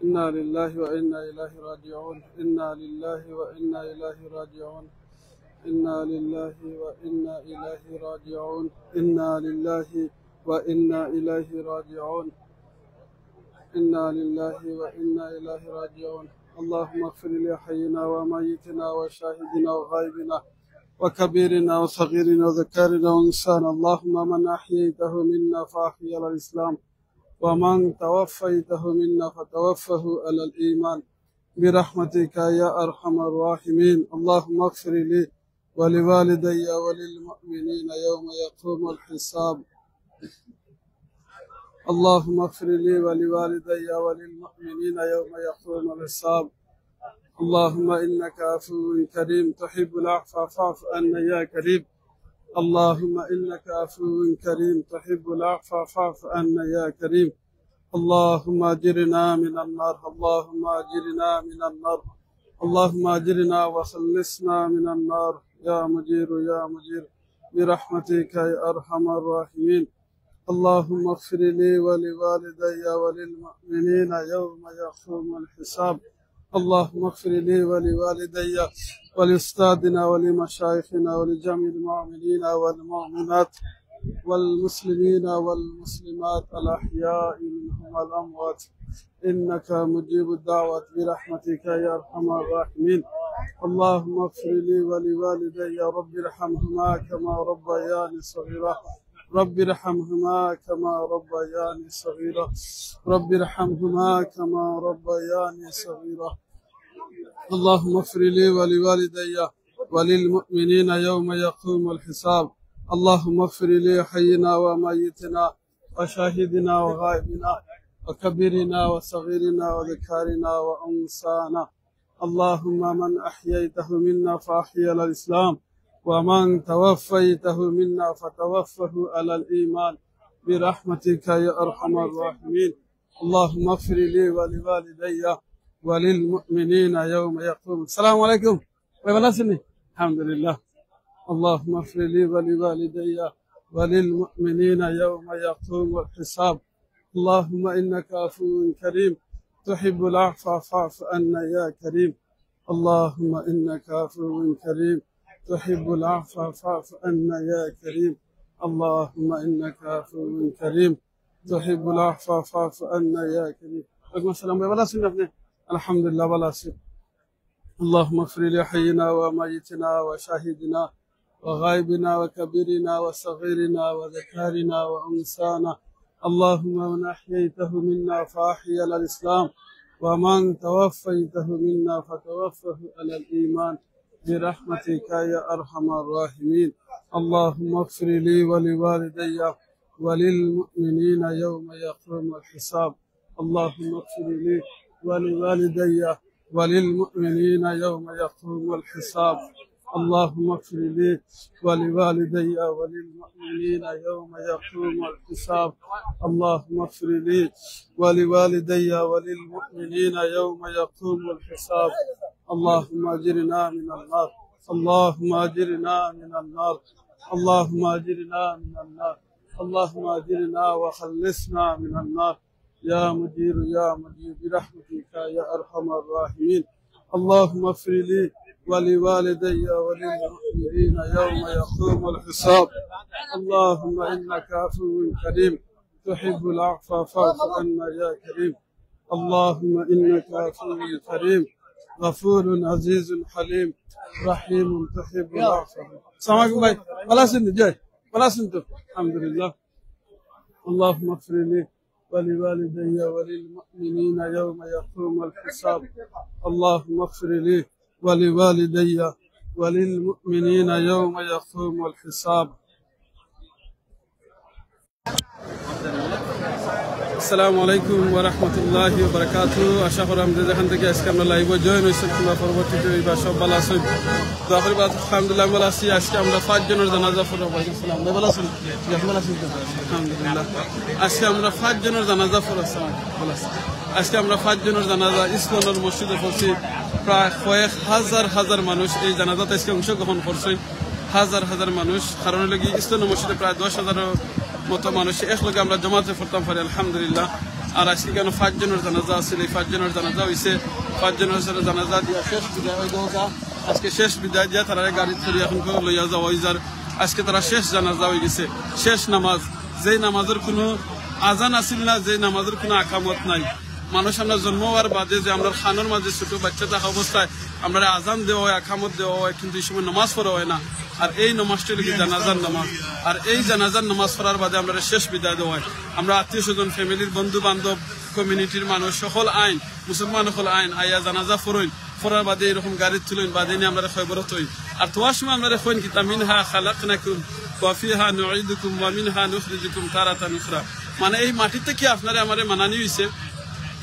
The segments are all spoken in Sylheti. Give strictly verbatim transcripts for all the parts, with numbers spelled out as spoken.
إنا لله وإنا إليه راجعون. إنا لله وإنا إليه راجعون. إنا لله وإنا إليه راجعون. إنا لله وإنا إليه راجعون. إنا لله وإنا إليه راجعون. اللهم اغفر لحينا وميتنا وشاهدنا وغائبنا وكبيرنا وصغيرنا وذكرنا وأنثانا. اللهم من أحييته منا فأحيه على الإسلام، ومن توفيته منا فتوفه على الإيمان برحمتك يا أرحم الراحمين. اللهم اغفر لي ولوالدي وللمؤمنين يوم يقوم الحساب. اللهم اغفر لي ولوالدي وللمؤمنين يوم يقوم الحساب. اللهم إنك عفو كريم تحب العفو فاعف عنا يا كريم. اللهم إنك عفو كريم تحب العفو فاعف عنا يا كريم. اللهم أجرنا من النار. اللهم أجرنا من النار. اللهم أجرنا وخلصنا من النار يا مجير يا مجير برحمتك يا أرحم الراحمين. اللهم اغفر لي ولوالدي وللمؤمنين يوم يقوم الحساب. اللهم اغفر لي ولوالدي ولأستاذنا ولمشايخنا ولجميع المؤمنين والمؤمنات والمسلمين والمسلمات الأحياء منهم والأموات إنك مجيب الدعوات برحمتك يا أرحم الراحمين. اللهم اغفر لي ولوالدي رب ارحمهما كما ربياني صغيرا. رب ارحمهما كما ربياني صغيرا. رب ارحمهما كما ربياني صغيرا. اللهم اغفر لي ولوالدي وللمؤمنين يوم يقوم الحساب. اللهم اغفر لحينا وميتنا وشاهدنا وغائبنا وكبيرنا وصغيرنا وذكرنا وأنثانا. اللهم من أحييته منا فأحيه على الإسلام، ومن توفيته منا فتوفه على الإيمان برحمتك يا أرحم الراحمين. اللهم اغفر لي ولوالدي وللمؤمنين يوم يقوم. السلام عليكم. ভাই ভালা আছইন নি? الحمد لله. اللهم اغفر لي ولوالدي وللمؤمنين يوم يقوم الحساب. اللهم إنك عفو كريم تحب العفو فاعف عنا يا كريم. اللهم إنك عفو كريم تحب العفو فاعف عنا يا كريم. اللهم إنك عفو كريم تحب العفو فاعف عنا يا كريم. ওয়ালাইকুম আসসালাম ভাই, ভালা আছইন নি আপনে? الحمد لله, ভালা আছি। اللهم اغفر لحينا وميتنا وشاهدنا وغائبنا وكبيرنا وصغيرنا وذكرنا وأنثانا. اللهم من أحييته منا فأحيه على الإسلام، ومن توفيته منا فتوفه على الإيمان برحمتك يا أرحم الراحمين. اللهم اغفر لي ولوالدي وللمؤمنين يوم يقوم الحساب. اللهم اغفر لي ولوالدي وللمؤمنين يوم يقوم الحساب. اللهم اغفر لي ولوالدي وللمؤمنين يوم يقوم الحساب. اللهم اغفر لي ولوالدي وللمؤمنين يوم يقوم الحساب. اللهم أجرنا من النار. اللهم أجرنا من النار. اللهم أجرنا من النار. اللهم أجرنا وخلصنا من النار يا مجير يا مجير برحمتك يا أرحم الراحمين. اللهم اغفر لي ولوالدي وللمؤمنين يوم يقوم الحساب. اللهم إنك عفو كريم تحب العفو فاعف عنا يا كريم. اللهم إنك عفو كريم غفور عزيز حليم رحيم تحب العفو. السلام عليكم ভাই, ভালা আছইন নি? জি, ভালা আছইন তো? الحمد لله. اللهم اغفر لي ولوالدي وللمؤمنين يوم يقوم الحساب. اللهم اغفر لي ولوالدي وللمؤمنين يوم يقوم الحساب. আসসালামু আলাইকুম ওয়া রাহমাতুল্লাহি ওয়া বারাকাতুহু। আশা করি আমরা যেখান থেকে আজকে আমরা live-ও join অইছি, তোমরা পরবর্তীতে অইবা সব ভালা আছইন। দোয়া করি বা আলহামদুলিল্লাহ, আমি ভালা আছি। আজকে আমরা পাঁচজনর জানাজা পড়াবো। ওয়ালাইকুম আসসালাম। ভাই ভালা আছইন? জি, আপনি ভালা আছইন তো? আলহামদুলিল্লাহ। আজকে আমরা পাঁচজনর জানাজা পড়াচ্ছি। ভালা আছি। আজকে আমরা পাঁচজনর জানাজা ইসলামর মসজিদে পড়ছি। প্রায় কয়েক হাজার হাজার মানুষ এই জানাজাত আজকে অংশগ্রহণ করছে। হাজার হাজার মানুষ, কারণ অইলো কি, ইসলামর মসজিদে প্রায় দশ হাজারর মতো মানুষ একলগে আমরা জমাতে পড়তাম পারি, আলহামদুলিল্লাহ। আর আজকে কেন পাঁচজনর জানাজা আছিল, এই পাঁচজনর জানাজা অইছে, পাঁচজনর জানাজা দিয়া শেষ বিদায় অই যাওয়া। আজকে শেষ বিদায় দিয়া তারারে গাড়িত করি এখন করে লইয়া যাওয়া অই যার। আজকে তারা শেষ জানাজা অই গেছে, শেষ নামাজ, যেই নামাজর কোনো আজান আছিল না, যেই নামাজর কোনো আকামত নাই। মানুষ আমরা জন্ম হওয়ার বাদে যে আমরা খানোর মাঝে ছোট বাচ্চা থাকা অবস্থায় আমরা আজান দেওয়া হয়, আকামত দেওয়া হয়, কিন্তু এই সময় নামাজ পড়া হয় না। আর এই নামাজটা হলো কি জানাজার নামাজ। আর এই জানাজার নামাজ পড়ার বাদে আমরা শেষ বিদায় দেওয়া হয়। আমরা আত্মীয় স্বজন, ফ্যামিলির বন্ধু বান্ধব, কমিউনিটির মানুষ সকল আইন, মুসলমান সকল আইন আইয়া জানাজা পড়ইন, পড়ার বাদে এরকম গাড়িত তুলইন, বাদে নিয়ে আমরা কবরত হই। আর তোমার সময় আমরা কইন কিতা, মিনহা খালাকনাকুম ওয়া ফিহা নুঈদুকুম ওয়া মিনহা নুখরিজুকুম তারাতান উখরা। মানে এই মাটিতে কি আপনারে আমারে বানানি হইছে,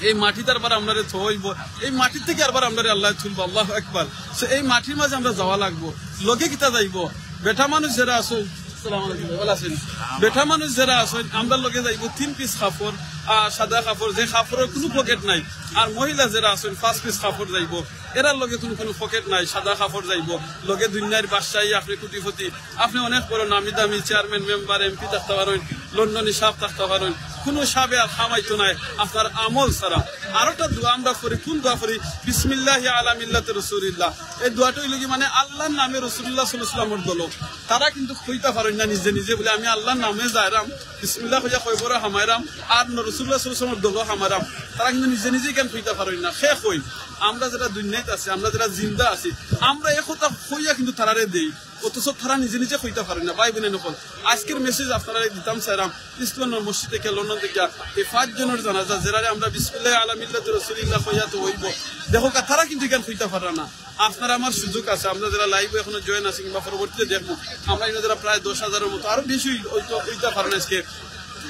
এই মাটিত আরবার আমরারে থইব, এই মাটির থেকে আরবার আমরারে আল্লাহ তুলবো। আল্লাহু আকবার। So এই মাটির মাঝে আমরা যাওয়া লাগবো। লগে কিতা যাইব? বেটা মানুষ যারা আছইন, আসসালামু আলাইকুম, ভালা আছইন? বেটা মানুষ যারা আছইন, আমরার লগে যাইব তিন পিস কাপড়, আহ, সাদা কাপড়, যে কাপড়র কোনো পকেট নাই। আর মহিলা যারা আছইন, পাঁচ পিস কাপড় যাইব। এরার লগে কোনো, কোনো পকেট নাই, সাদা কাপড় যাইব। লগে দুনিয়ার বাদশাহী, আপনি কোটিপতি, আপনি অনেক বড় নামি দামি চেয়ারম্যান, মেম্বার, এমপি থাকতে পারইন, লন্ডনী সাহেব থাকতে পারইন, কোনো সাবে আর কামাইতো নাই আপনার আমল ছাড়া। আরোটা দোয়া আমরা পড়ি, কোন দোয়া পড়ি? বিসমিল্লাহি আলা মিল্লাতি রাসূলিল্লাহ। এই দোয়াটা হইল কি, মানে, আল্লাহর নামে রাসূলুল্লাহ সাল্লাল্লাহু আলাইহি ওয়াসাল্লামর দল। তারা কিন্তু কইতা পারইন না নিজে নিজে বলে, "আমি আল্লাহর নামে যাইরাম, বিসমিল্লাহ কইয়া কবরো হামাইরাম, আর রাসূলুল্লাহ সাল্লাল্লাহু আলাইহি ওয়াসাল্লামর দলো হামাইরাম।" তারা কিন্তু নিজে নিজে কেন কইতা পারইন না। খে কই, আমরা যারা দুনিয়াত আছি, আমরা যারা জিন্দা আছি, আমরা এ কথা কইয়া কিন্তু তারারে দেই। অথচ তারা নিজে নিজে কইতা পারইন না। ভাই বোন সকল, আজকের মেসেজ আপনারারে দিতাম চাইরাম, ইস্ট লন্ডন মসজিদ থেকে, লন্ডন থেকে এই পাঁচজনর জানাজা, যেরারে আমরা বিসমিল্লাহ আলা মিল্লাতি রাসূলিল্লাহ কইয়া তো হইব। দেখো কা, তারা কিন্তু এখান কইতা পারে না। আপনারা আমার সুযোগ আছে, আমরা যারা লাইভে এখনো জয়েন আছি কিংবা পরবর্তীতে দেখবো, আমরা এখানে যারা প্রায় দশ হাজারের মতো, আরো বেশি হই-, হইতো, হইতা পারেন আজকে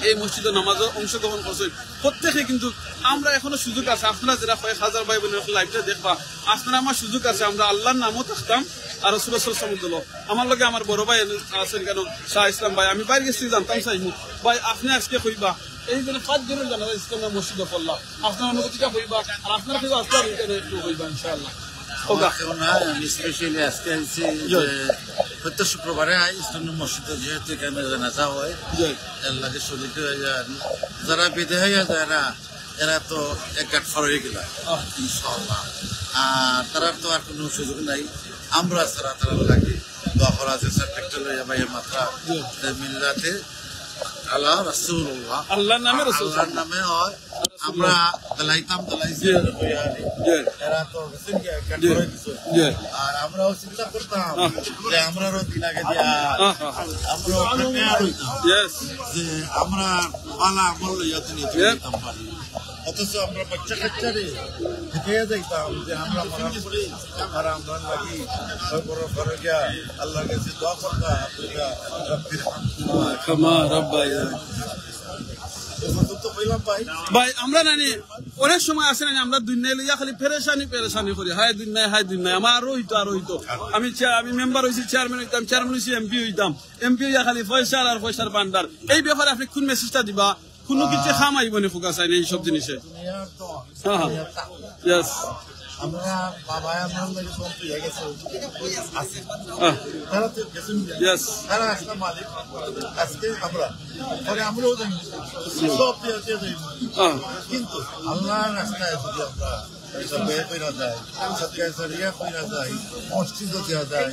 এই মসজিদে নামাজে অংশগ্রহণ করছেন। প্রত্যেকে কিন্তু আমরা এখনো সুযোগ আছে, আপনারা যারা কয়েক হাজার ভাই বোনের লাইভটা দেখবা, আপনারা আমার সুযোগ আছে, আমরা আল্লাহর নামও থাকতাম আর রাসূলুল্লাহ সাল্লাল্লাহু আলাইহি ওয়াসাল্লাম। আমার লগে আমার বড় ভাই আছেন কেন, শাহ ইসলাম ভাই, আমি বাইরে গেছি জানতাম চাইমু। ভাই, আপনি আজকে কইবা, এই যে পাঁচ দিনের জানাজা ইসলামের মসজিদে পড়লা, আপনার অনুভূতিটা কইবা, আর আপনার কাছে আসলে আমি কেন একটু কইবা, ইনশাআল্লাহ। ওগা। আমার কেউ নাই, আমি স্পেশালি আজকে আইছি যে জি। প্রত্যেক শুক্রবারে আই, ইসলামী মসজিদে যেহেতু এখানে জানাজা হয়, জি। এর লাগে শরীর হয়ে যায়। যারা বিদেহে যায় না, এরা তো এক ঘাট পার হয়ে গেল, আহ। ইনশাআল্লাহ। আর তারার তো আর কোনো সুযোগ নাই, আমরা ছাড়া তারা লাগে। দোয়া করা আছে, স্যার, একটা লইয়া ভাইয়ের মাত্রা, জি। যে মিল্লাতে আলা রাসূলুল্লাহ। আল্লাহর নামে রাসূল। আল্লাহর নামে হয়। আমরা দিলাইতাম, দিলাইছি, জি। এরা তো গেছেন কি, এক ঘাট জি। পার হয়ে গেছে। জি। আর আমরাও চিন্তা করতাম আহ। যে আমরারও দিন আগে দিয়া আহ, আহ, আহ। আমরাও প্রিপেয়ার হইতাম। ইয়েস। যে আমরা ভালা আমল লইয়া দুনিয়া থেকে জি। দিতাম পারি। অথচ আমরা বাচ্চা কাচ্চারে শিখিয়ে যাইতাম যে আমরা মরার পরে তারা আমরা লাগি ওই বড় ঘরে গিয়া আল্লাহর কাছে দোয়া করতাম, দুইটা রব্বির হামহুমা কামা রাব্বায়ানি। এই পর্যন্ত কইলাম ভাই। ভাই, আমরা নানি অনেক সময় আছে নানি, আমরা দুনিয়া লইয়া খালি পেরেশানি, পেরেশানি করি, হায় দুনিয়া, হায় দুনিয়া, আমার আরো হইতো, আরো হইতো। আমি চেয়া-, আমি মেম্বার হইছি, চেয়ারম্যান হইতাম, চেয়ারম্যান হইছি, এমপি হইতাম, এমপি হইয়া খালি পয়সার আর পয়সার ভান্ডার। এই ব্যাপারে আপনি কোন মেসেজটা দিবা? কোনো কিছু কাম আইব নি খোকা চাই না এইসব জিনিসে? দুনিয়ার তো হ্যাঁ, হ্যাঁ। দুনিয়ার তা। ইয়েস। আমরা বাবা আমরা লাগে কোন পেয়ে গেছে আছে। হ্যাঁ। তারা তো গেছেন যে। ইয়েস। তারা আসলে মালিক। আজকে আমরা। পরে আমরাও জানি। সব দিয়ে দিয়ে দেই। হ্যাঁ। কিন্তু আল্লাহর রাস্তায় যদি আমরা এটা ব্যয় করা যায়, সদকায়ে জারিয়া করা যায়, মসজিদে দেওয়া যায়,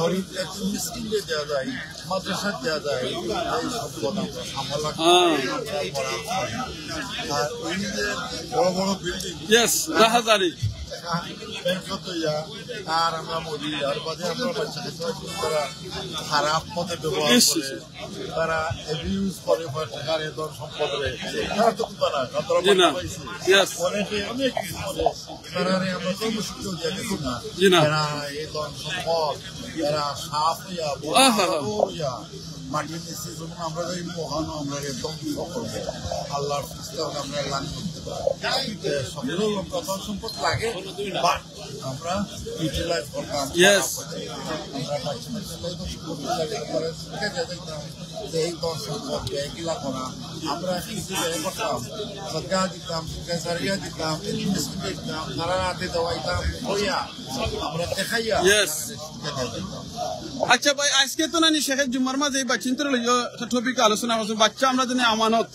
গরিব এতিম মিসকিনরে দেওয়া যায়, মাদ্রাসা দেওয়া যায়, এই সব কথা আমরা সামলা হ্যাঁ। আর ওই যে বড় বড় বিল্ডিং, ইয়েস, রাহাজারি। ব্যাংক তো ইয়া, আর আমরা বলি, আর বাদে আমরা বাচ্চা কাচ্চা তারা খারাপ পথে ব্যবহার ইস, করে, ইস। তারা অ্যাবিউজ করে, করে টাকারে, ধন সম্পদরে। তারা তো কিবা না, কারণ তারা জি না। পয়সা পাইছে। ইয়েস। অনেকে অনেক কিছু করে। তারারে আমরা তো মুশকিল দিয়া গেছি না। জি না। এরা এই ধন সম্পদ, এরা সাফ হইয়া, বড় আহা। বড় হইয়া, মাটির নিচে যখন আমরা যাই, মহান আমরা একদম ধ্বংস করবে। আল্লাহর ফিরিস্তা আমরা লান করতে পারি। এ, সকলের প্রথম সম্পদ লাগে, but আমরা ইউটিলাইজ করতাম। ইয়েস। আমরা পাচ্ছি না, সেটাই তো করতে লাগে, তারপরে শিক্ষা দিয়ে দিতাম যে এই ধন সম্পদ ব্যয় কিলা করা। আমরা কিছু ব্যয় করতাম, সদকা দিতাম, সদকা সারিয়া দিতাম, এতিম মিসকিন দিতাম, তারা রাতে দেওয়াইতাম, হইয়া আমরা দেখাইয়া ইয়েস। শিক্ষা দিয়ে দিতাম। আচ্ছা ভাই, আজকে তো নানি শেখের জুম্মার মাঝে এই বাচ্চিন্তর লইয়া একটা টপিক আলোচনা করছে, বাচ্চা আমরা জানি আমানত।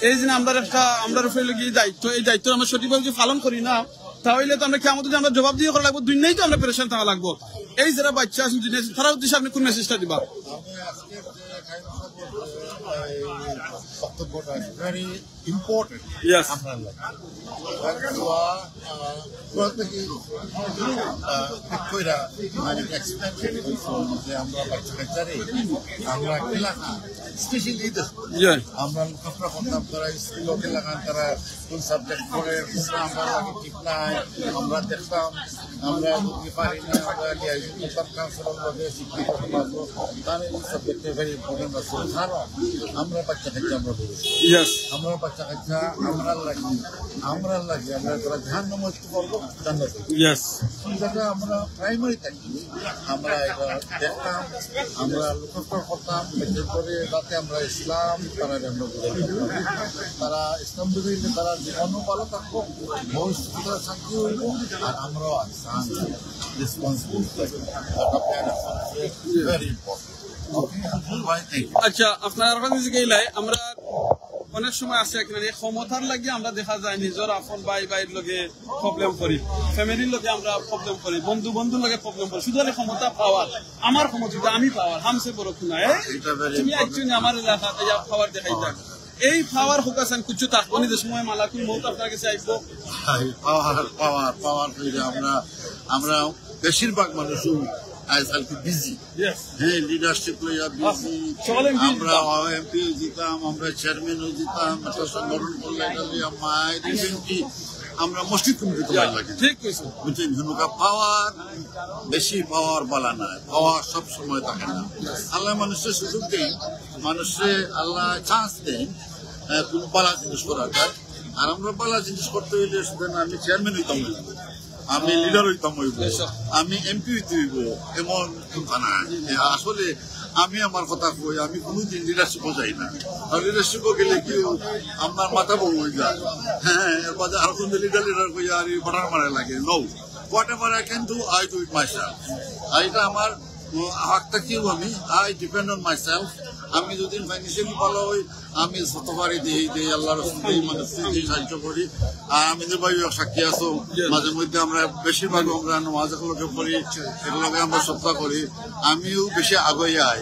এই যে আমরার একটা, আমরার উপরে অইলো গিয়া দায়িত্ব, এই দায়িত্ব আমরা সঠিকভাবে যদি পালন করি না, তাহলে তো আমরা কিয়ামতে যে আমরা জবাবদিহি করা লাগবো, দুনিয়াত তো আমরা পেরেশান থাকা লাগবো। এই যারা বাচ্চা আছইন, দুনিয়াত আছইন, তারার উদ্দেশ্যে আপনি কোন মেসেজটা দিবা? আমি আজকে যে এই বক্তব্যটা ভেরি ইম্পর্টেন্ট। ইয়েস। আপনার লাগে দোয়া, আহ, দোয়া থেকে, আহ, ঠিক কইরা আমি এক্সপ্লেন করি যে আমরা বাচ্চা কাচ্চারে আমরা কি লাগান, স্পেশালি ইয়ে। আমরা লুকাফরা করতাম, তারা স্কুলে লাগান, তারা কোন সাবজেক্ট পড়ে, কোনটা আমরা লাগে ঠিক নাই, আমরা দেখতাম, আমরা যদি পারি না, আমরা লিয়াইতাম কাউন্সিলর লগে, শিক্ষিত সমাজ, তাহলে এই সাবজেক্টটা ভেরি ইম্পর্টেন্ট আছে। কারণ আমরা বাচ্চা কাচ্চা আমরা বলি, ইয়েস। আমরা বাচ্চা কাচ্চা আমরা লাগি, আমরা লাগি, আমরা তারা জাহান্নাম মুক্ত করবো, জান্নাত। ইয়েস। আমরা প্রাইমারি থাকি, আমরা এটা দেখতাম, আমরা লুকাফরা করতাম, এতে করে রাতে আমরা ইসলাম তারা আমরা বুঝাই দিতাম। তারা ইসলাম বুঝাইলে তারা জীবনও ভালো থাকবো, ভবিষ্যতে তারা শান্তি হইব, আর আমরাও আছি, রেসপন্সিবল থাকবো। Very important. ওকে, ভাই, থ্যাংক ইউ। আচ্ছা, আপনার আর কাছে গেলাই, আমরা অনেক সময় আছে এখানে এই ক্ষমতার লাগি আমরা দেখা যায় নিজের আপন ভাই ভাইর লগে প্রবলেম করি, ফ্যামিলির লগে আমরা প্রবলেম করি, বন্ধু বন্ধুর লগে প্রবলেম করি, শুধু খালি ক্ষমতা, পাওয়ার, আমার ক্ষমতা, আমি পাওয়ার, হামসে বড় কোন, তুমি একজন আমার এলাকা পাওয়ার দেখাইতা। এই পাওয়ার ফোকাস আমি কিছু থাকবো নি, যে সময় মালাকুল মউত আপনার কাছে আইবো। পাওয়ার, পাওয়ার, পাওয়ার হইলে আমরা, আমরা বেশিরভাগ মানুষ আজকাল বিজি। হ্যাঁ, লিডারশিপ লইয়া বিজি। আমরা এমপি হয়ে যেতাম, আমরা চেয়ারম্যান হয়ে যেতাম, একটা সংগঠন করলে এটা লইয়া মায়ের ইভেন্ট কি আমরা মসজিদ কমিটি তো লাগে। ঠিক আছে। বুঝছেন, হুনুকা পাওয়ার, বেশি পাওয়ার বালা না, পাওয়ার সব সময় থাকে না। আল্লাহ মানুষের সুযোগ দেন, মানুষে আল্লাহ চান্স দেন, আহ, কোনো বালা জিনিস করা যায়। আর আমরা বালা জিনিস করতে হইলে শুধু না, আমি চেয়ারম্যান হইতাম হইব, আমি লিডার হইতাম হইব, আমি এমপি হইতে হইব, এমন কথা না। আসলে আমি আমার কথা কই, আমি কোনোদিন লিডারশিপও যাই না। আর লিডারশিপও গেলে কি আপনার মাথা বড় হয়ে যায়। হ্যাঁ, এর বাদে আর কোনো লিডার লিডার কই আর এই বাটার মারা লাগে। No, whatever I can do, I do it myself। আর এটা আমার, উম, হাত থাকিও আমি, I depend on myself। আমি যদি ফাইন্যান্সিয়ালি ভালো হই, আমি যত পারি দেই, দেই, আল্লাহ রসুল দেই, মানুষ দেই, সাহায্য করি। আর আমি যে ভাই সাক্ষী আছো, মাঝে মধ্যে আমরা বেশিরভাগ আমরা নামাজ একলগে পড়ি, একলগে আমরা সপ্তাহ করি, আমিও বেশি আগুয়াই আই।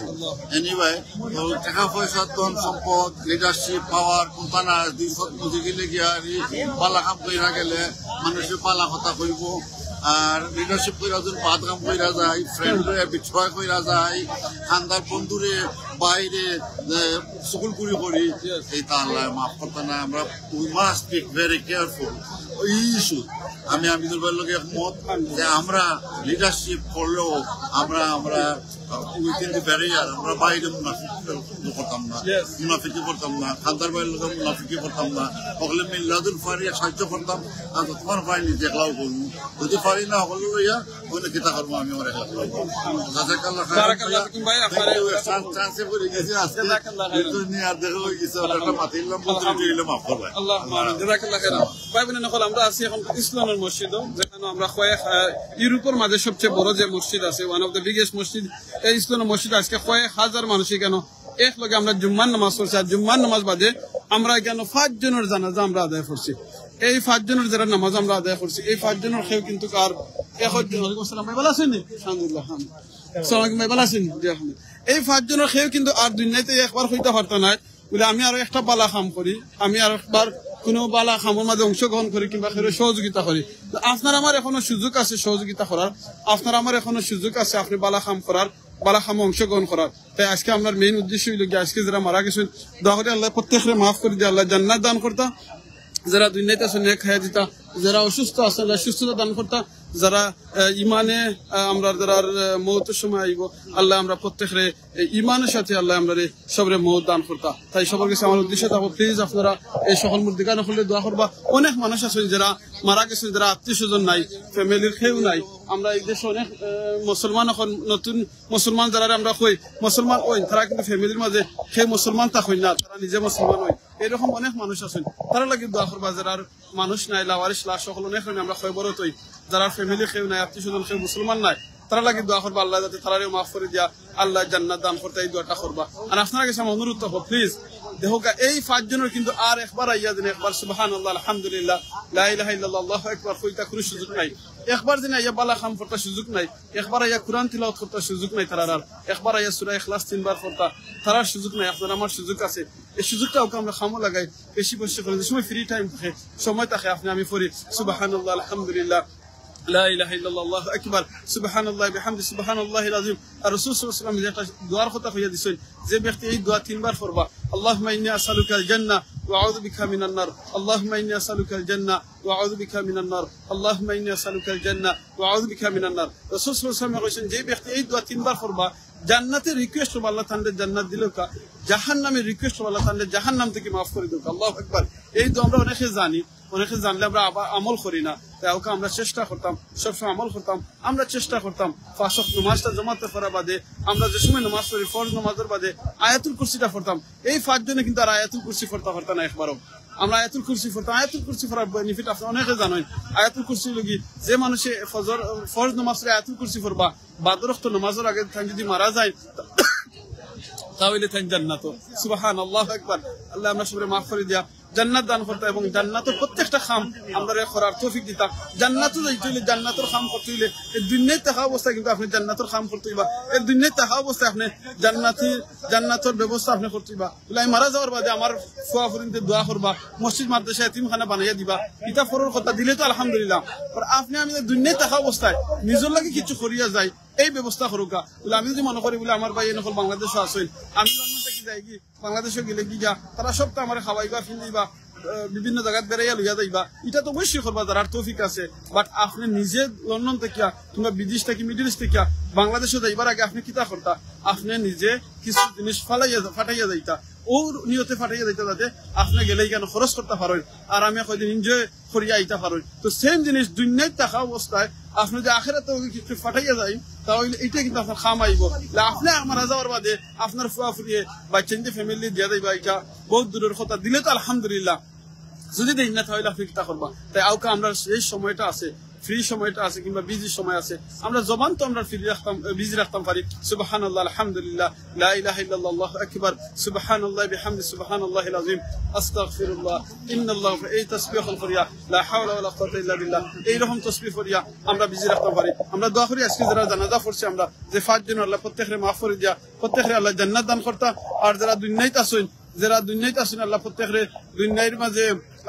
এনিওয়ে, তো টাকা পয়সা, ধন সম্পদ, লিডারশিপ, পাওয়ার, কোনটা না, দুই সৎ মধ্যে গেলে গিয়া আর এই বালা কাম কইরা গেলে মানুষের বালা কথা কইব। আর লিডারশিপ কইরা যখন বাদ কাম কইরা যায়, ফ্রেন্ড লইয়া বিট্রয় কইরা যায়, খান্দার বন্ধুরে বাইরে, এ, চুগলখুরি করি, এই তা আল্লাহ মাফ করতা না। আমরা, we must be very careful। ওই ইস্যু আমি আমিনুল ভাইয়ের লগে একমত যে আমরা লিডারশিপ করলেও আমরা, আমরা উইদিন দি ব্যারিয়ার, আমরা বাইরে মুনাফিক করতাম না, মুনাফিকি করতাম না, খান্দার ভাইয়ের লগে মুনাফিকি করতাম না, হকলে মিল্লাদুল ফারিয়া সাহায্য করতাম। আর তোমার ভাই নিজে একলাও করবো, যদি পারি না হকলে লইয়া, ওইটা কিতা করবো, আমি আমার একলা করবো। জাজাকাল্লাহ খাইরান। বারাকাল্লাহ ফিকুম ভাই, আপনারে চান্স, চান্সে পড়ে গেছি আজকে। জাজাকাল্লাহ খাইরান। এর জন্য আর দেখা হয়ে গেছে, ওটা একটা মাতিলাম, বলতে হইলে মাফ করবে। আল্লাহুম্মা আমিন। জাজাকাল্লাহ খাইরান। ভাই বোন সকল, আমরা আছি এখন ইস্ট লন্ডন মসজিদও, যেখানে আমরা কয়েক, আহ, ইউরোপের মাঝে সবচেয়ে বড় যে মসজিদ আছে, one of the biggest মসজিদ, এই ইস্ট লন্ডন মসজিদ আজকে কয়েক হাজার মানুষ এখানে একলগে আমরা জুম্মার নামাজ পড়ছি। আর জুম্মার নামাজ বাদে আমরা এখানে পাঁচজনের জানাজা আমরা আদায় করছি। এই পাঁচজনের যারা নামাজ আমরা আদায় করছি, এই পাঁচজনের কেউ কিন্তু আর এক-, ওয়ালাইকুম আসসালাম ভাই, ভালো আছেন নি? আলহামদুলিল্লাহ, আলহামদুলিল্লাহ। আসসালামু আলাইকুম ভাই, ভালো আছেন নি? জি, আলহামদুলিল্লাহ। এই পাঁচজনের কেউ কিন্তু আর দুনিয়াতে একবার কইতা পারতা নায় বলে, "আমি আরো একটা বালা কাম করি, আমি আরো একবার কোনো বালা কামের মাঝে অংশগ্রহণ করি কিংবা কেউরে সহযোগিতা করি।" তো আপনার আমার এখনো সুযোগ আছে সহযোগিতা করার, আপনার আমার এখনো সুযোগ আছে আপনি বালা কাম করার, বালা কামে অংশগ্রহণ করার। তাই আজকে আমরার মেইন উদ্দেশ্য হইল গিয়া আজকে যারা মারা গেছেন, দোয়া করি আল্লাহ প্রত্যেকরে মাফ করি দিয়া আল্লাহ জান্নাত দান করতা, যারা দুনিয়াত আছেন নেক হায়াত দিতা, যারা অসুস্থ আছেন আল্লাহ সুস্থতা দান করতা, যারা, আহ, ইমানে, আহ, আমরা যারা, আহ, মউতের সময় আইব, আল্লাহ আমরা প্রত্যেকরে এই ইমানের সাথে আল্লাহ আমরারে সবরে মউত দান করতা। তাই সবার কাছে আমার উদ্দেশ্য থাকবো, প্লিজ আপনারা এই সকল মুর্দিগান হলে দোয়া করবা। অনেক মানুষ আছেন যারা মারা গেছেন, যারা আত্মীয় স্বজন নাই, ফ্যামিলির কেউ নাই। আমরা এই দেশে অনেক, আহ, মুসলমান এখন নতুন মুসলমান যারা আমরা কই মুসলমান ওই, তারা কিন্তু ফ্যামিলির মাঝে কেউ মুসলমান তা হই না, তারা নিজে মুসলমান ওই। এরকম অনেক মানুষ আছেন, তারা লাগি দোয়া করবা। যারা মানুষ নাই, লাওয়ারিস লাশ সকল অনেক আমরা কবরত হই, যারা ফ্যামিলি কেউ নাই, আত্মীয় স্বজন কেউ মুসলমান নাই, তারা লাগি দোয়া করবা আল্লাহ যাতে তারারেও মাফ করে দিয়া আল্লাহ জান্নাত দান করতা, এই দোয়াটা করবা। আর আপনার কাছে আমার অনুরোধ থাকবো, প্লিজ দেখউক্কা, এই পাঁচজনর কিন্তু আর একবার আইয়া যেন একবার সুবহানাল্লাহ, আলহামদুলিল্লাহ, লা ইলাহা ইল্লাল্লাহ, আল্লাহু আকবার কইতা কুনু সুযোগ নাই। একবার যেন আইয়া বালা কাম করতা সুযোগ নাই। একবার আইয়া কোরআন তিলাওয়াত করতা সুযোগ নাই তারার আর। একবার আইয়া সূরা ইখলাস তিনবার পড়তা তারার সুযোগ নাই। আপনার আমার সুযোগ আছে। এই সুযোগটা অউক্কা আমরা কামো লাগাই। বেশি বেশি করি যে সময় ফ্রি টাইম থাকে, সময় থাকে, আপনে আমি পড়ি সুবহানাল্লাহ, আলহামদুলিল্লাহ, লা ইলাহা ইল্লাল্লাহ, আল্লাহু আকবার, সুবহানাল্লাহ বিহামদি, সুবহানাল্লাহিল আযীম। আর রাসূল সাল্লাল্লাহু আলাইহি ওয়াসাল্লাম যে একটা দোয়ার কথা কইয়া দিছইন, যে ব্যক্তি এই দোয়া তিনবার পড়বা, আল্লাহুম্মা ইন্নী আসআলুকাল জান্নাহ ওয়া আউযু বিকা মিনান নার, আল্লাহুম্মা ইন্নী আসআলুকাল জান্নাহ ওয়া আউযু বিকা মিনান নার, আল্লাহুম্মা ইন্নী আসআলুকাল জান্নাহ ওয়া আউযু বিকা মিনান নার। রাসূল সাল্লাল্লাহু আলাইহি ওয়াসাল্লাম কইছইন, যে ব্যক্তি এই দোয়া তিনবার পড়বা, জান্নাতের রিকোয়েস্ট করবা, আল্লাহ তানরে জান্নাত দিলউক্কা, জাহান্নামের রিকোয়েস্ট করবা, আল্লাহ তানরে জাহান্নাম থাকি মাফ করি দেউক্কা। আল্লাহু আকবার। এই দোয়া আমরা অনেকে জানি, অনেকে জানলে আমরা আবার আমল করি না। তাই অউক্কা আমরা চেষ্টা করতাম, সবসময় আমল করতাম, আমরা চেষ্টা করতাম পাঁচ ওয়াক্ত নামাজটা জামাতে পড়া বাদে, আমরা যে সময় নামাজ পড়ি, ফরজ নামাজর বাদে আয়াতুল কুরসিটা পড়তাম। এই পাঁচজনে কিন্তু আর আয়াতুল কুরসি পড়তা পারতা না একবারও। আমরা আয়াতুল কুরসি পড়তাম, আয়াতুল কুরসি পড়ার বেনিফিট আপনে অনেকে জানইন। আয়াতুল কুরসি লাগি যে মানুষে ফজর, ফরজ নামাজ পড়ে আয়াতুল কুরসি পড়বা, বাদর ওয়াক্ত নামাজর আগে তাইন যদি মারা যাইন, তা অইলে তাইন জান্নাতো। সুবহানাল্লাহু আকবার। আল্লাহ আমরা সবরে মাফ করি দিয়া জান্নাত দান করতা এবং জান্নাতর প্রত্যেকটা কাম আমরারে করার তৌফিক দিতা। জান্নাতো যাইতে অইলে, জান্নাতর কাম করতে অইলে, এই দুনিয়াত থাকা অবস্থায় কিন্তু আপনে জান্নাতর কাম করতে অইবা। এই দুনিয়াত থাকা অবস্থায় আপনে জান্নাতি, জান্নাতর ব্যবস্থা আপনে করতে অইবা। বলে, আমি মারা যাওয়ার বাদে আমার ফুয়া ফুরিন্তে দোয়া করবা, মসজিদ মাদ্রাসা এতিমখানা বানাইয়া দিবা, ইটা পরর কথা দিলে তো আলহামদুলিল্লাহ। আর আপনে আমি দুনিয়াত থাকা অবস্থায় নিজর লাগি কিছু করিয়া যাই, এই ব্যবস্থা করউক্কা। বলে, আমি যদি মনে করি বলে আমার ভাই এনকল বাংলাদেশো আছইন, আমি লন্ডন থাকি যাইগি, বাংলাদেশো গেলেগি গিয়া, তারা সব তো আমারে খাওয়াইবা, ফিন্দাইবা, আহ, বিভিন্ন জাগাত বেড়াইয়া লইয়া যাইবা, ইটা তো অবশ্যই করবা যারার তৌফিক আছে। But আপনে নিজে লন্ডন থাকিয়া কিংবা বিদেশ থাকি, মিডল ইস্ট থাকিয়া বাংলাদেশো যাইবার আগে আপনে কিতা করতা? আপনে নিজে কিছু জিনিস ফালাইয়া যা-, ফাটাইয়া যাইতা, অউ নিয়তে ফাটাইয়া যাইতা যাতে আপনে গেলে ইখানো খরচ করতা পারইন, আরামে কয়দিন এনজয় করিয়া আইতা পারইন। তো সেম জিনিস দুনিয়াত থাকা অবস্থায় আপনে যদি আখেরাতো কিছু ফাটাইয়া যাইন, তা অইলে ইটা কিন্তু আপনার কাম আইবো। লা, আপনে মারা যাওয়ার বাদে আপনার ফুয়া ফুরিয়ে বাচ্চাইন্তে ফ্যামিলি দিয়া যাইবা, ইটা বউত দূরর কথা। দিলে তো আলহামদুলিল্লাহ, যদি দেইন না, তা অইলে আপনে কিতা করবা? তাই অউক্কা আমরা এই সময়টা আছে, ফ্রি সময়টা আছে কিংবা বিজি সময় আছে, আমরা জবান তো আমরা ফ্রি রাখতাম, বিজি রাখতাম পারি। সুবহানাল্লাহ, আলহামদুলিল্লাহ, লা ইলাহা ইল্লাল্লাহ, আল্লাহু আকবার, সুবহানাল্লাহ বিহামদি, সুবহানাল্লাহিল আযীম, আস্তাগফিরুল্লাহ, ইন্নাল্লাহ, এই তাসবিহ অকল করিয়া, লা হাওলা ওয়ালা কুওয়াতা ইল্লা বিল্লাহ, এইরকম তাসবিহ করিয়া আমরা বিজি রাখতাম পারি। আমরা দোয়া করি আজকে যারা জানাজা পড়ছে, আমরা যে পাঁচজন, আল্লাহ প্রত্যেকরে মাফ করি দিয়া প্রত্যেকরে আল্লাহ জান্নাত দান করতা। আর যারা দুনিয়াত আছইন, যারা দুনিয়াত আছইন, আল্লাহ প্রত্যেকরে দুনিয়ার মাঝে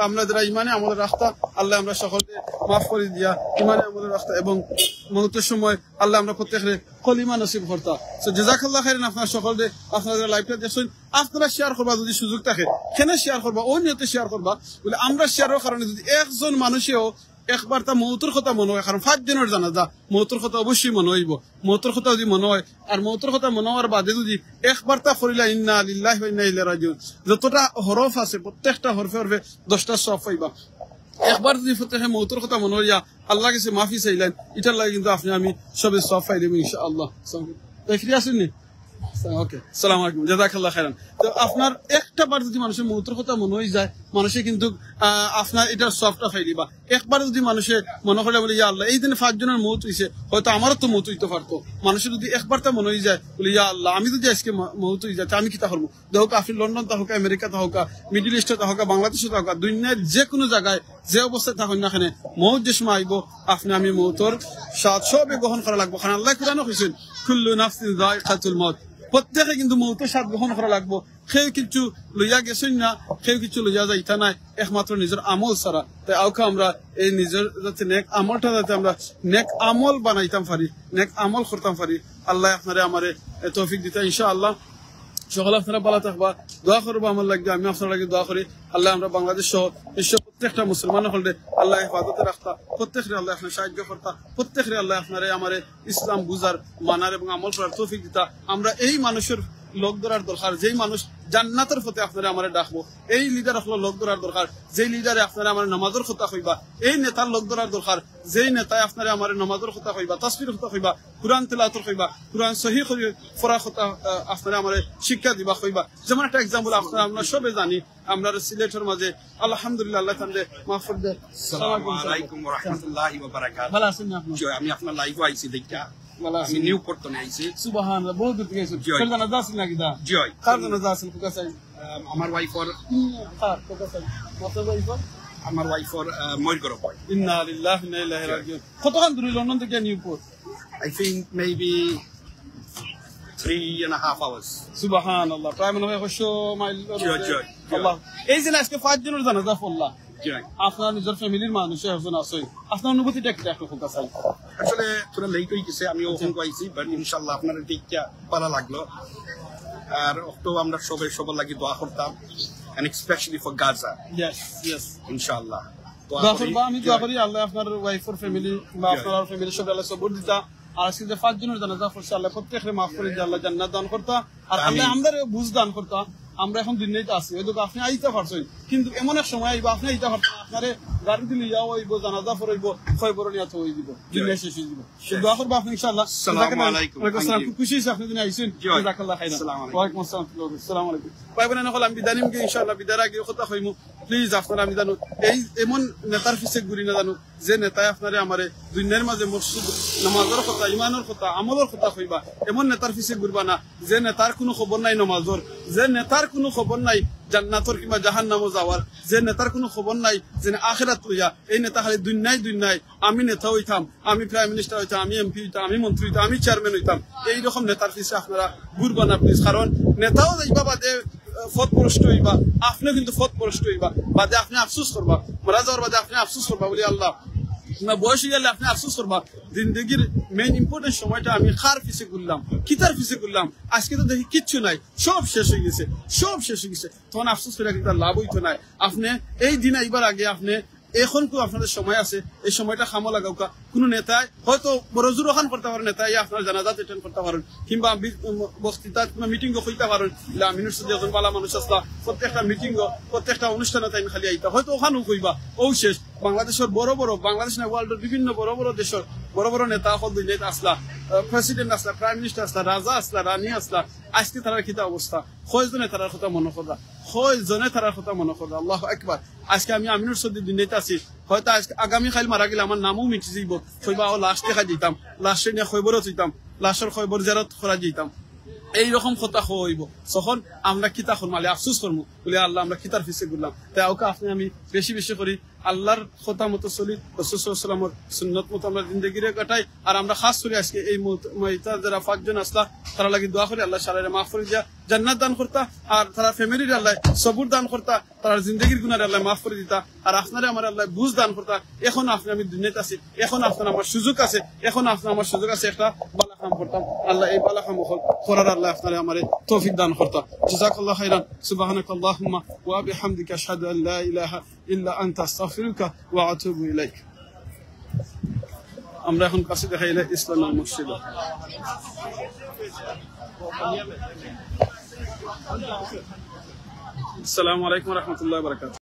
আমরা যারা ইমানে আমল রাখতা, আল্লাহ আমরা সকলরে মাফ করি দিয়া ইমানে আমল রাখতা এবং মউতর সময় আল্লাহ আমরা প্রত্যেকরে কলিমা নসিব করতা। So, জাযাকাল্লাহ খাইরান, আপনারা সকলরে, আপনারা যারা লাইভটা দেখছইন, আপনারা শেয়ার করবা যদি সুযোগ থাকে। কেনে শেয়ার করবা? অউ নিয়তে শেয়ার করবা। বলে, আমরা শেয়ারর কারণে যদি একজন মানুষেও একবার তা মউতর কথা মনো অয়, কারণ পাঁচজনর জানাজা, মউতর কথা অবশ্যই মনো অইবো। মউতর কথা যদি মনো অয়, আর মউতর কথা মনো অওয়ার বাদে যদি একবার তা পড়িলা, ইন্না লিল্লাহি ওয়া ইন্না ইলাইহি রাজিউন, যতটা হরফ আছে, প্রত্যেকটা হরফে হরফে দশটা সওয়াব পাইবা। একবার যদি প্রত্যেকে মউতর কথা মনো অইয়া আল্লাহর গেছে মাফি চাইলাইন, ইটার লাগি কিন্তু আপনে আমি সবে সওয়াব পাইলাম ইনশাআল্লাহ। তাই ফিরে আসেননি? ওকে, সালাম আলাইকুম, জাযাকাল্লাহ খাইরান। তো আপনার একটা বার যদি মানুষের মউতর কথা মনো অই যায়, মানুষে কিন্তু, আহ, আপনার ইটার সওয়াবটা পাইলিবা। একবার যদি মানুষে মনো করে বলে, ইয়া আল্লাহ, এই দিনে পাঁচজনর মউত অইছে, হয়তো আমারও তো মউত অইতো পারতো। মানুষে যদি একবার তা মনো অই যায়, বলে, ইয়া আল্লাহ, আমি যদি আজকে ম-, মউত অই যাই, তে আমি কিতা করমু? দেখউক্কা, আপনে লন্ডন থাকউক্কা, আমেরিকা থাকউক্কা, মিডল ইস্টে থাকউক্কা, বাংলাদেশো থাকউক্কা, দুনিয়ার যে কুনু জাগায় যে অবস্থায় থাকইন না কেনে, মউত যে সময় আইবো, আপনে আমি মউতর স্বাদ সবে গ্রহণ করা লাগবো। কারণ আল্লাহ কোরআনো কইছইন, "কুল্লু নাফসিন যায়িকাতুল মাউত।" প্রত্যেকে কিন্তু মউতর স্বাদ গ্রহণ করা লাগবো। কেউ কিছু লইয়া গেছইন না, কেউ কিছু লইয়া যাইতা নায়, একমাত্র নিজর আমল ছাড়া। তাই অউক্কা আমরা এই নিজর যাতে নেক আমলটা যাতে আমরা নেক আমল বানাইতাম পারি, নেক আমল করতাম পারি, আল্লাহ আপনারে আমারে, এ, তৌফিক দিতা ইনশাআল্লাহ। সকলে আপনারা ভালা থাকবা, দোয়া করবা আমার লাগি, আমি আপনার লাগি দোয়া করি। আল্লাহ আমরা বাংলাদেশ সহ বিশ্ব প্রত্যেকটা মুসলমান অকলরে আল্লাহ হেফাজতে রাখতা, প্রত্যেকরে আল্লাহ আপনার সাহায্য করতা, প্রত্যেকরে আল্লাহ আপনারে আমারে ইসলাম বুঝার, মানার এবং আমল করার তৌফিক দিতা। আমরা এই মানুষর লগ ধরার দরকার, যেই মানুষ জান্নাতর পথে আপনারে আমারে ডাকবো, এই লিডার অকলর লগ ধরার দরকার, যেই লিডারে আপনারে আমারে নামাজর কথা কইবা, এই নেতার লগ ধরার দরকার, যেই নেতায় আপনারে আমারে নামাজর কথা কইবা, তাসবির কথা কইবা, কোরআন তেলাওয়াতর কইবা, কোরআন সহি করি পড়ার কথা, আহ, আপনারে আমারে শিক্ষা দিবা কইবা। যেমন একটা এক্সাম্পল আপনারা, আমরা সবে জানি, আমরা সিলেটর মাঝে আলহামদুলিল্লাহ, আল্লাহ তানরে মাফ করি দেয়। আসসালামু আলাইকুম ওয়া রাহমাতুল্লাহি ওয়া বারাকাতুহু। ভালা আছেন নি আপনি? জি, আমি আপনার লাইভো আইছি দেখিয়া। ভালা আছেন? আমি নিউ পল্টনে আইছি। সুবহানাল্লাহ, বহুত দূর থাকি আইছেন। জি। কার জানাজা আছিল নাকি দা? জি। কার জানাজা আছিল? কোথায়? আম, আমার ওয়াইফর, কার কথা চাই? আপনার ওয়াইফর? আমার ওয়াইফর, আহ, ময়ূর গর্ভ হয়। ইন্না লিল্লাহি ওয়া ইন্না ইলাইহি রাজিউন। কতক্ষণ দূরে লন্ডন থেকে Newport? I think maybe three and a half hours. সুবহানাল্লাহ, প্রায় মনে হয় একশো মাইল। জি, জি, জি। আল্লাহ, এই যে আজকে পাঁচজনের জানাজা পড়লা, জি। আপনার নিজের ফ্যামিলির মানুষ একজন আছইন, আপনার অনুভূতিটা একটু, একটু বলতে চাই। আসলে থোড়া লেট হয়ে গেছে, আমি ওখান আইছি, but ইনশাআল্লাহ আপনারা ঠিক ভালা লাগলো। আর অক্টো আমরা সবাই সবার লাগি দোয়া করতাম, and especially for Gaza. Yes, yes. ইনশাআল্লাহ। দোয়া দোয়া করি। করবা, আমি দোয়া করি আল্লাহ আপনার ওয়াইফর ফ্যামিলি বা জি। আপনার ফ্যামিলির সব আল্লাহ সবর দিতা। আর আজকে যে পাঁচজনের জানাজা পড়ছে, আল্লাহ প্রত্যেকরে মাফ করে দিয়া আল্লাহ জান্নাত দান করতা। আর আল্লাহ আমিন। আমরারে বুঝ দান করতা। আমরা এখন দুনিয়াত আছি, হয়তো আপনি আইতা পারছেন, কিন্তু এমন এক সময় আইবা, আপনি আইতা পারছেন, আপনারে গাড়ি দিলে ইয়া হইব, জানাজা পড়াইব, কবরো নিয়া থই দিব, দুনিয়া শেষ হয়ে দিব। তো দোয়া করবা আপনি ইনশাআল্লাহ। আসসালামু আলাইকুম। ওয়ালাইকুম আসসালাম। Thank you. খুব খুশি হয়েছি আপনি দিন আইছেন। জি। জাযাকাল্লাহ খাইরান। আসসালামু আলাইকুম। ওয়ালাইকুম আসসালাম। আসসালামু আলাইকুম। ভাই বোন, এখন আমি বিদায় নিমু, ইনশাআল্লাহ বিদায়ের আগে কথা কইমু। প্লিজ আপনারা আমি জানো, এই এমন নেতার পিছে ঘুরি না জানো, যে নেতায় আপনারে আমারে দুনিয়ার মাঝে মসজিদ, নামাজর কথা, ইমানর কথা, আমলর কথা কইবা, এমন নেতার পিছে ঘুরবা না, যে নেতার কোনো খবর নাই নামাজর, যে নেতার কোনো খবর নাই জান্নাতর কিংবা জাহান্নামো যাওয়ার, যে নেতার কোনো খবর নাই যে আখেরাত লইয়া, এই নেতা খালি দুনিয়ায় দুনিয়ায়, আমি নেতা হইতাম, আমি প্রাইম মিনিস্টার হইতাম, আমি এমপি হইতাম, আমি মন্ত্রী হইতাম, আমি চেয়ারম্যান হইতাম, এইরকম নেতার পিছে আপনারা ঘুরবা না প্লিজ। কারণ নেতাও যাইবা বাদে আহ, পথভ্রষ্ট হইবা, আপনিও কিন্তু পথভ্রষ্ট হইবা, বাদে আপনি আফসোস করবা, মারা যাওয়ার বাদে আপনি আফসোস করবা, বলি আল্লাহ, না বয়স হয়ে গেলে আপনি আফসোস করবা। জিন্দগির মেইন ইম্পর্টেন্ট সময়টা আমি কার পিছে ঘুরলাম, কিতার পিছে ঘুরলাম, আজকে তো দেখি কিচ্ছু নাই, সব শেষ হয়ে গেছে, সব শেষ হয়ে গেছে। তখন আফসোস করে কিন্তু আর লাভ হইতো নাই। আপনি এই দিন আইবার আগে আপনি এখন তো আপনাদের সময় আছে, এই সময়টা কামো লাগাউক্কা। কোনো নেতায় হয়তো বড় জোর ওখান করতে পারেন, নেতায় আপনার জানাজাত অ্যাটেন্ড করতে পারেন, কিংবা বি-, উম, বক্তৃতা কিংবা মিটিংও হইতে পারেন। ইলা আমিনুর সাদী একজন ভালা মানুষ আছলা, প্রত্যেকটা মিটিংও, প্রত্যেকটা অনুষ্ঠানে তাইন খালি আইতা, হয়তো ওখানেও কইবা, ও শেষ। বাংলাদেশের বড় বড়, বাংলাদেশ না, ওয়ার্ল্ডের বিভিন্ন বড় বড় দেশের বড় বড় নেতা হকল দুনিয়াত আছলা, আহ, প্রেসিডেন্ট আছলা, প্রাইম মিনিস্টার আছলা, রাজা আছলা, রানী আছলা, আজকে তারার কিতা অবস্থা? কয়জনে তারার কথা মনে কররা, কয়জনে তারার কথা মনে কররা। আল্লাহু আকবার। আজকে আমি আমিনুর সাদী দুনিয়াত আছি, হয়তো আজকে, আগামী কাইল মারা গেলে আমার নামও মিটি যাইব, কইবা ও লাশ দেখা দিতাম, লাশ নিয়া কবরো থইতাম, লাশর কবর জিয়ারত করা দিতাম, এইরকম কথা কইব। তখন আমরা কিতা করমু? আলে আফসোস করমু, বলি আল্লাহ আমরা কিতার পিছে ঘুরলাম। তাই ওকে আপনি আমি বেশি বেশি করি আল্লাহর কথা মতো চলি, রাসূল সাল্লাল্লাহু আলাইহি ওয়াসাল্লামর সুন্নত মতো আমরা জিন্দেগিরে কাটাই। আর আমরা খাস করি আজকে এই মত-, মইতা যারা পাঁচজন আছলা, তারার লাগি দোয়া করি আল্লাহ সারারে মাফ করি দিয়া জান্নাত দান করতা, আর তারার ফ্যামিলির আল্লাহ সবুর দান করতা, তারার জিন্দেগির গুনারে আল্লাহ মাফ করি দিতা, আর আপনারে আমার আল্লাহ বুঝ দান করতা। এখন আপনি আমি দুনিয়াত আছি, এখন আপনার আমার সুযোগ আছে, এখন আপনার আমার সুযোগ আছে একটা ভালা কাম করতাম। আল্লাহ এই ভালা কাম করার আল্লাহ আপনারে আমারে তৌফিক দান করতা। জাযাকাল্লাহু খাইরান। সুবহানাকাল্লাহুম্মা ওয়া বিহামদিকা, আশহাদু আল্লা ইলাহা ইল্লা আনতা, আস্তাগফিরুকা ওয়া আতুবু ইলাইক। আমরা এখন কাছে দেখাইলে ইসলামের মসজিদ। আসসালামু আলাইকুম ওয়া রাহমাতুল্লাহি ওয়া বারাকাতুহু।